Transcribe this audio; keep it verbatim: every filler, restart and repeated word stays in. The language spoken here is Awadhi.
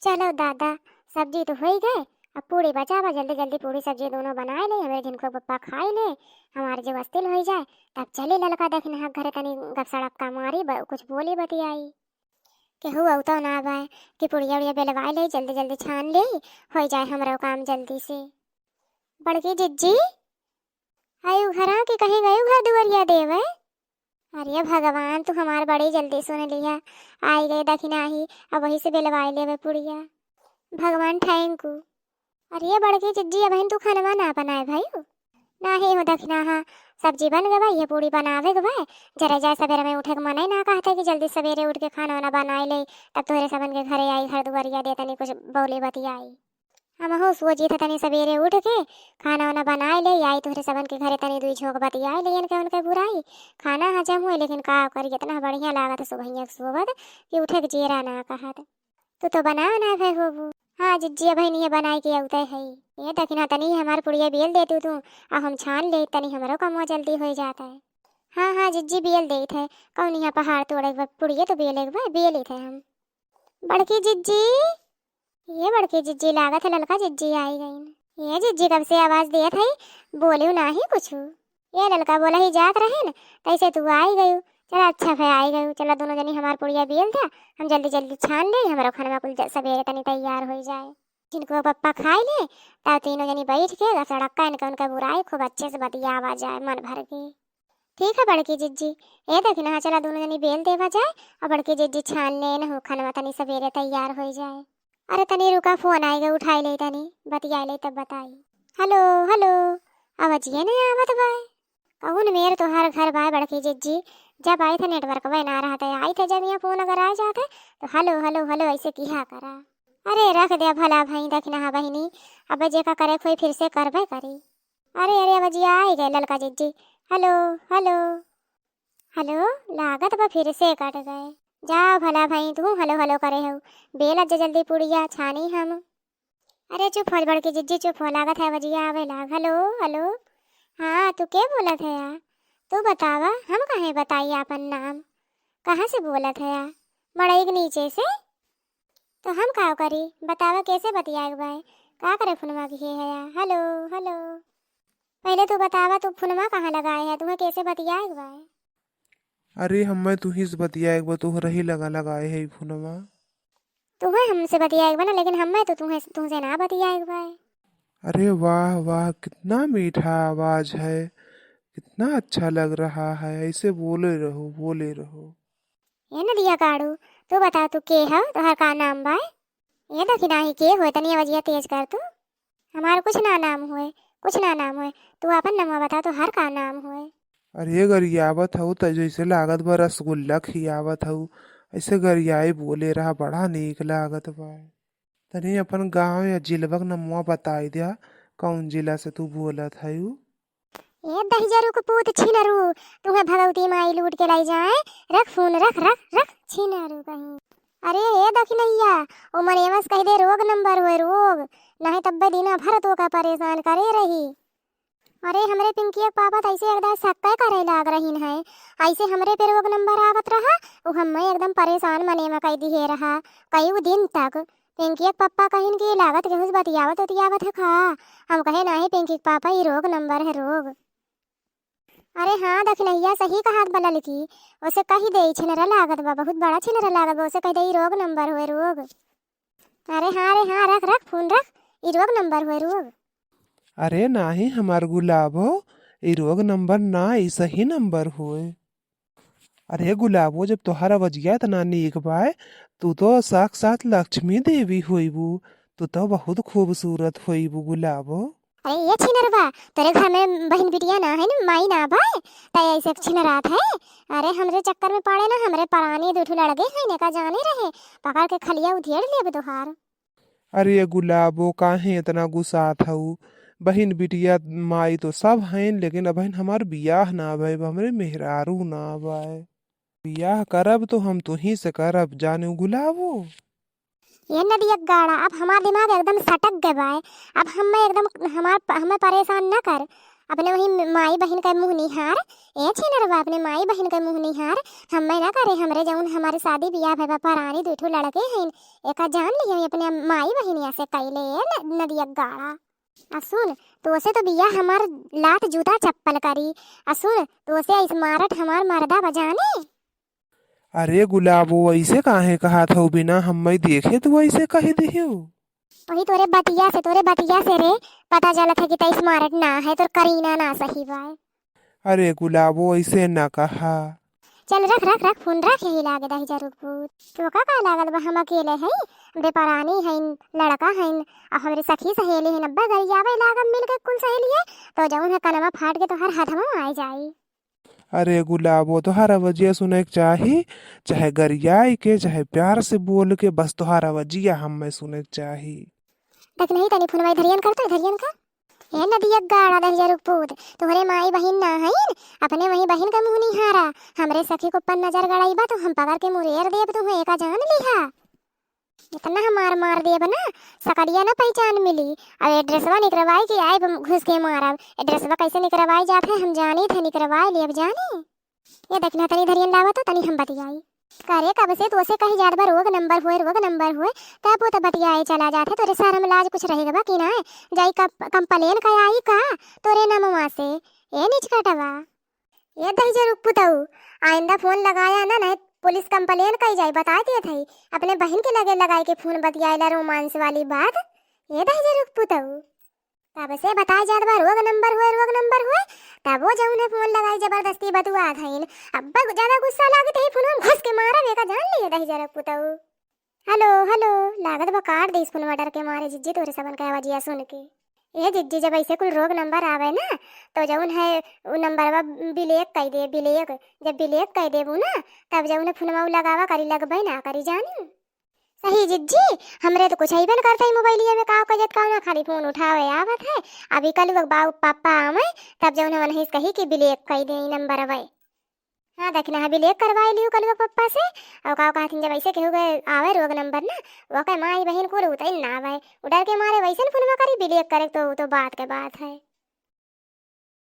चलो दादा, सब्जी तो होइ गए, अब पूड़ी बचा बा, जल्दी जल्दी पूड़ी सब्जी दोनों बनाए ले, हमरे झिनकू क पप्पा खाए ले, हमार जीव अस्थिर होइ जाए, तब चली ललका दखिनहा घरे तनी गप सड़क्का मारी, ब-, कुछ बोली बतियाई। केहू अउतो ना बाय कि पुड़िया उड़िया बेलवाए ले, जल्दी जल्दी छान ले, होइ जाए हमरो काम जल्दी से। बड़की जिज्जी, आयु घरा कि कहीं गयु घर दुआरिया देवे? अरे भगवान, तू हमार बड़ी जल्दी सुन लिहा। आई गए दखिनहा ही, अब वही से बेलवाए लेवे पुड़िया। भगवान thank you। अरे बड़की जिज्जी, अबहिन तू खनवा ना बनाए भयू? नाही हो दखिनहा, सब्जी बन गवा, ये पूड़ी बनावे के बा। जरा जाए सबेरे में उठे के मने ना कहते कि जल्दी सबेरे उठ के खाना वाना बनाए ले, तब तोहरे सबन के घरे आई, घर दुआरिया दे तनी कुछ बोली बतियाई। हमहू सोचित है तनी सबेरे उठ के खाना वाना बनाए ले, आई तोहरे सबन के घरे तनी दुई झोंक बतियाए ले, इनके उनके बुराई। खाना हजम हुए, लेकिन का करी, इतना बढ़िया लागत है सुबहिया के सोवत कि उठे के जेरा ना कहत। तू तो बनाए ना भे होबू। हाँ जिज्जी, अबहिन ये बनाए के अउते है। ये दखिनहा तनी हमार पुड़िया बेल देतू तू, आ हम छान ले, तनी हमरो कमवा जल्दी होइ जात है। हाँ हाँ जिज्जी, बेल देत है, कौन यहाँ पहाड़ तोड़े के बा, पुड़िया तो बेले के बा, बेलित है हम। बड़की जिज्जी, ये बड़की जिज्जी, लागत है ललका जिज्जी आई गईन। ये जिज्जी कब से आवाज देत है, बोलियो नाही कुछ। ये ललका बोला ही जात रहे न, कैसे तू आई गयू। चला अच्छा भे आई गयू, चला दोनों जनी हमार पुड़िया बेल द्या, हम जल्दी जल्दी छान ले, हमरो खनवा कुल ज-, सबेरे तनी तैयार होइ जाए। झिनकू क पप्पा खाए ले, तब तीनों जनी बैठ के गप सड़क्का इनके उनके बुराई खूब अच्छे से बतियावा जाए मन भर के। ठीक है बड़की जिज्जी। ए दखिनहा, चला दोनों जनी बेल देवा जाए, और बड़की जिज्जी छान ले, इनहू खनवा तनी सबेरे तैयार होइ जाए। अरे तनी रुका, फोन आएगा, उठाए ले तनी, बतियाए ले तब बताई। हेलो, हेलो, आवाजिए नहीं आवत बाय। कौन मेर तोहार घर बाय बड़की जिज्जी? जब आई थे network वह ना रहत है, आई थे जब यहाँ फोन अगर आ जात है तो हेलो हेलो हेलो ऐसे किहा करा। अरे रख दे भला भई दखिनहा बहिनी, अब जेका करे कोई फिर से करबे करी। अरे अरे, आवाजिया आई गए ललका जिज्जी। हेलो, हेलो, हेलो, लागत बा फिर से कट गए। जा भला भई, तू हेलो हेलो करे हो, बेला जे जल्दी पुड़िया छानी हम। अरे चुप हो बड़की जिज्जी, चुप हो, लागत है आवाजिया आवे लाग। हेलो, हेलो, हाँ तू के बोलत है या? तू बतावा, हम काहे बताई आपन नाम? कहाँ से बोलत है या? मड़ई के नीचे से? तो हम का करी? बतावा कैसे बतियाए के बाय? का करे फोनवा किहे है या? हेलो, हेलो। पहले तू बतावा, तू फोनवा कहाँ लगाए है? तुम्हें कैसे बतियाए के बाय? अरे हमें तुही से बतियाए के बा, तोहरे ही लगा लगाए है ई फोनवा। तुम्हें हमसे बतियाए के बा ना, लेकिन हमें तो तुम्हें, तुमसे ना बतियाए के बाय। अरे वाह वाह, कितना मीठा आवाज है, कितना अच्छा लग रहा है, ऐसे बोले रहो, बोले रहो। ए नदिया काड़ू, तू बता, तू के हव, तोहार का नाम बाय? ए दखिनहा ही के होय, तनी आवाजिया तेज कर तू। हमार कुछ ना नाम होय, कुछ ना नाम होय, तू आपन नमवा बता, तोहार का नाम होय? अरे गरियावत हऊ त जैसे लागत बा रसगुल्ला खियावत हऊ, ऐसे गरियाई बोले रहा, बड़ा नीक लागत बा। तनी अपन गाँव या जिलवा क नमवा बताई द्या, कौन जिला से तू बोलत हऊ? ए दहिजरू क पूत छिनरू, तुहे भगवती माई लूट के लाई जाए। रख फोन, रख, रख, रख, छिनरू कहीं। अरे ए दखिनहिया, ओ मनेवा से कहि दे रोग नंबर होए रोग, नाहीं तब्बे दिना भर तोका परेशान करे रही। अरे हमरे पिंकिया क पापा त ऐसे एकदम शक्के करे लाग रहीन है, ऐसे हमरे पे रोग नंबर आवत रहा, उ हम्मे एकदम परेशान मनेवा कइ दिहे रहा कई दिन तक। पिंकिया क पप्पा कहिन कि लागत केहू से बतियावत उतियावत है का? हम कहे, "नाही पिंकी क पापा, ई रोग नंबर है, रोग।" अरे हाँ, दखिनहिया सही कहत बा ललकी, ओसे कहि दे, ई छिनरा लागत बा, बहुत बड़ा छिनरा लागत बा, ओसे कहि दे, "ई रोग नंबर होए, रोग।" अरे हाँ रे हाँ, रख, रख, फोन रख, ई रोग नंबर होए, रोग। अरे नाही हमार गुलाबो, ई रोग नंबर ना, ई सही नंबर होए। अरे गुलाबो, जब तोहार अवजिया इतना नीक बाय, तू तो साक्षात लक्ष्मी देवी होइबू, तू तो बहुत खूबसूरत होइबू गुलाबो। अरे ये छिनरवा, तोरे घर में बहिन बिटिया ना है न, माई ना बाय, तै ऐसे छिनरात है। अरे हमरे चक्कर में पड़े ना, हमरे परानी दू ठो लड़के हैं ने का जाने रहे, पकड़ के खलिया उधेड़ लेब तोहार। अरे गुलाबो, काहे इतना गुस्सात हऊ? बहिन बिटिया माई तो सब हैं, लेकिन अबहिन हमार बियाह ना भय, हमरे मेहरारू ना बाय। बियाह करब तो हम तुही से करब, जाने गुलाबो। ये नदिया गाड़ा, अब हमार दिमाग एकदम सटक गए बाय। अब हमें एकदम हमार, हमें परेशान न कर। अपने वही म-, माई बहिन के मुँह निहार, ए छिनरवा, अपने माई बहिन के मुँह निहार। हम्मे ना करे, हमरे जउन हमारे शादी बियाह भए बा, परानी दुइ ठो लड़के हइन, एका जान लिहे, अपने माई बहिनिया से कइले, ए न-, नदिया गाड़ा। आ सुन, तोसे तो बियाह हमार लात जूता चप्पल करी। आ सुन, तोसे स्मार्ट हमार मर्दा बा जाने। अरे गुलाबो, ऐसे काहे कहत हऊ? बिना हम्मे देखे तू ऐसे कहि दिहू? वही तोरे बतिया से, तोरे बतिया से रे, पता चलत है कि तै स्मार्ट ना है, तोर करीना ना सही बाय। अरे गुलाबो, ऐसे ना कहा। चल रख, रख, रख, फोन रख, यही लागे दहिजर रुक पूत। तोका का लागत बा, हम अकेले हई, बेपरानी हईन, लड़का हईन, अब हमरे सखी सहेली हईन, अब्बा गरियावे लागब मिल के कुल सहेलिए, तो जउन है कनमा फाट के तोहर हथवा आइ जाई। अरे गुलाबो, तोहार आवाजिया सुने के चाही, चाहे गरियाई के, चाहे प्यार से बोल के, बस तोहार आवाजिया हम्मे सुने के चाही। देख नहीं तनी फोनवा इधरियन कर, तो इधरियन कर। ए नदिया गाड़ा दहिजर रुक पूत, तोहरे माई बहिन ना हईन, अपने वही बहिन के मुँह निहारा। हमरे सखी को पन नजर गड़ाई बा तो हम पकड़ के मुरेर देब तुहे, एका जान लिहा। इतना हम मार मार देब ना, सकड़िया ना पहचान मिली। अब एड्रेसवा निकरवाई के आइब, घुस के मारब। एड्रेसवा कैसे निकरवाई जात है, हम जानी थे, निकरवाई लेब जानी। ये देखना, तनी धरियन लावा तो तनी हम बतियाई। करे कब से तोसे कही जात बा, रोग नंबर होए, रोग नंबर होए, तब वो तो बतियाए चला जात है। तोरे शर्म लाज कुछ रह गबा कि ना? जाई कम-, कंप्लेन का आई का तोरे नमवा से? ए निचकटवा। ए दहिजर रुक पुतऊ, आइंदा फोन लगाया ना, नहीं पुलिस कंप्लेन कई जाई, बताए दिए थई। अपने बहिन के लगे लगाई के फोन बतियाइला रोमांस वाली बात। ए दहिजर रुक पुतऊ, तब से बताए जात बा रोग नंबर होए, रोग नंबर होए, तब वो जउन है फोन लगाई जबरदस्ती बतुआ धइन। अब ज्यादा गुस्सा लागे तो ही फोन हम घुस के मारब, एका जान लिए दहिजर रुक पुतऊ। हेलो, हेलो, लागत बा काट देइस फोनवा डर के मारे जिज्जी तोरे सबन के आवाजिया सुन के। ए जिज्जी, जब ऐसे कुल रोग नंबर आवे ना, तो जउन है उ नंबरवा ब्लैक कई दे, ब्लैक। जब ब्लैक कई देबू ना, तब जउन है फोनवा उ लगावा करी, लगबे ना करी जानी। सही जिज्जी, हमरे तो कुछ अइबे न करता ई मोबाइलिया में, का कजत का ना, खाली फोन उठावे आवत है। अभी कल वो बाऊ पापा आवे, तब जउन है वनहिस कही कि ब्लैक कई दे ई नंबरवा। हाँ, देखना है, ब्लैक करवाई लियो कलुआ पप्पा से। और का कहथिन, जब ऐसे केहू के आवे रोग नंबर ना, ओके माई बहिन कुल उतइन ना आवे, उ डर के मारे वैसे न फोनवा करी, ब्लैक करे तो, तो बात के बात है।